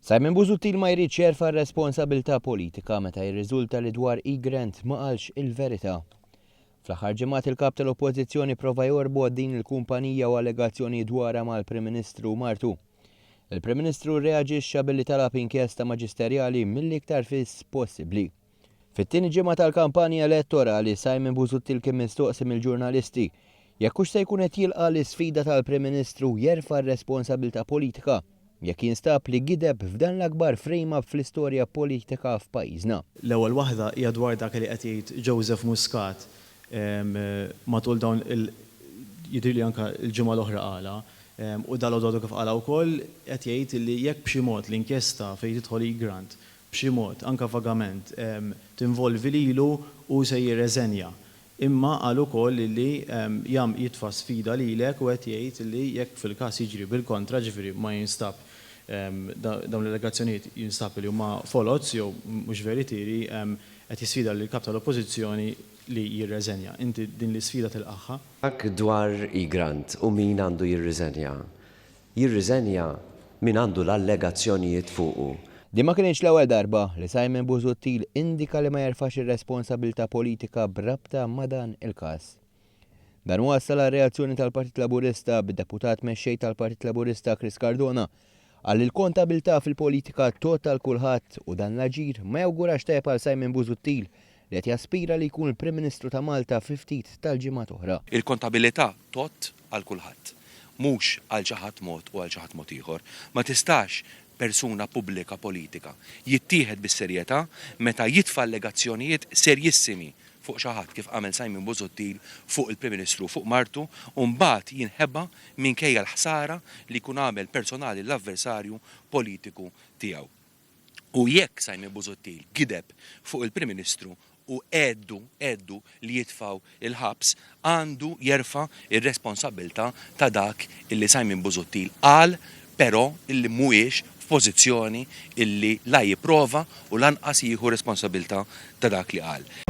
Simon Busuttil ma jridx jerfa' r-responsabilità politika meta jirriżulta li dwar Egrant ma qalx il-verità. Fl-aħħar ġimgħat il-Kap tal-Oppożizzjoni prova jorbot din il-kumpanija u allegazzjonijiet dwarha mal-Prim Ministru u martu. Il-Prim Ministru rreaġixxa billi talab inkjesta maġisterjali mill-iktar fis possibbli. Fit-tieni ġimgħa tal-kampanja elettorali, Simon Busuttil kien mistoqsi mill-ġurnalisti jekk hux se jkun qed jilqa' l-isfida tal-Prim Ministru jerfa' r-responsabilità politika jekk jinstab li gideb f'dan l-akbar frame-up fl-istorja politika f'pajjiżna. L-ewwel waħda hija dwar dak li qed jgħid Joseph Muscat matul dawn il-, jidhirli anke l-ġimgħa l-oħra qalha, u dalgħodu għadu kif qalha wkoll, qed jgħid li jekk b'xi mod l-inkjesta fejn tidħol Egrant b'xi mod, anke vagament, tinvolvi lilu, hu se jirreżenja. Imma qal ukoll li jam jitfa' sfida lilek u qed jgħid li jekk fil-każ jiġri bil-kontra, ġifieri ma jinstab dawn l-allegazzjonijiet jinstab li huma foloz jew mhux veritieri, qed jisfida lill-Kap tal-Oppożizzjoni li jirreżenja. Inti din l-isfida tilqagħha? Dak dwar Egrant u min għandu jirriżenja. Jirriżenja min għandu l-allegazzjonijiet fuqu. Din ma kinitx l-ewwel darba li Simon Busuttil indika li ma jerfax ir-responsabilità politika b'rabta ma' dan il-każ. Dan wassal għal reazzjoni tal-Partit Laburista bid-Deputat Mexxej tal-Partit Laburista Chris Cardona qal li l-kontabilità fil-politika tgħodd għal kulħadd u dan l-aġir ma jawgurax tajjeb għal Simon Busuttil li qed jaspira li jkun il-Prim Ministru ta' Malta fi ftit tal-ġimgħat oħra. Il-kontabilità tgħodd għal kulħadd. Mhux għal xi ħadd mod u għal xi ħadd mod ieħor. Ma tistax persuna pubblika politika jittieħed bis-serjetà meta jitfa' allegazzjonijiet serjissimi fuq xi ħadd kif għamel Simon Busuttil fuq il-Prim Ministru u fuq martu u mbagħad jinħeba minkejja l-ħsara li jkun għamel personali lill-avversarju politiku tiegħu. U jekk Simon Busuttil gideb fuq il-Prim Ministru u għeddu, għeddu li jitfgħu l-ħabs, għandu jerfa' r-responsabbiltà ta' dak illi Simon Busuttil qal però illi mhuwiex f'pożizzjoni illi la jipprova u lanqas jieħu responsabbiltà ta' dak li qal.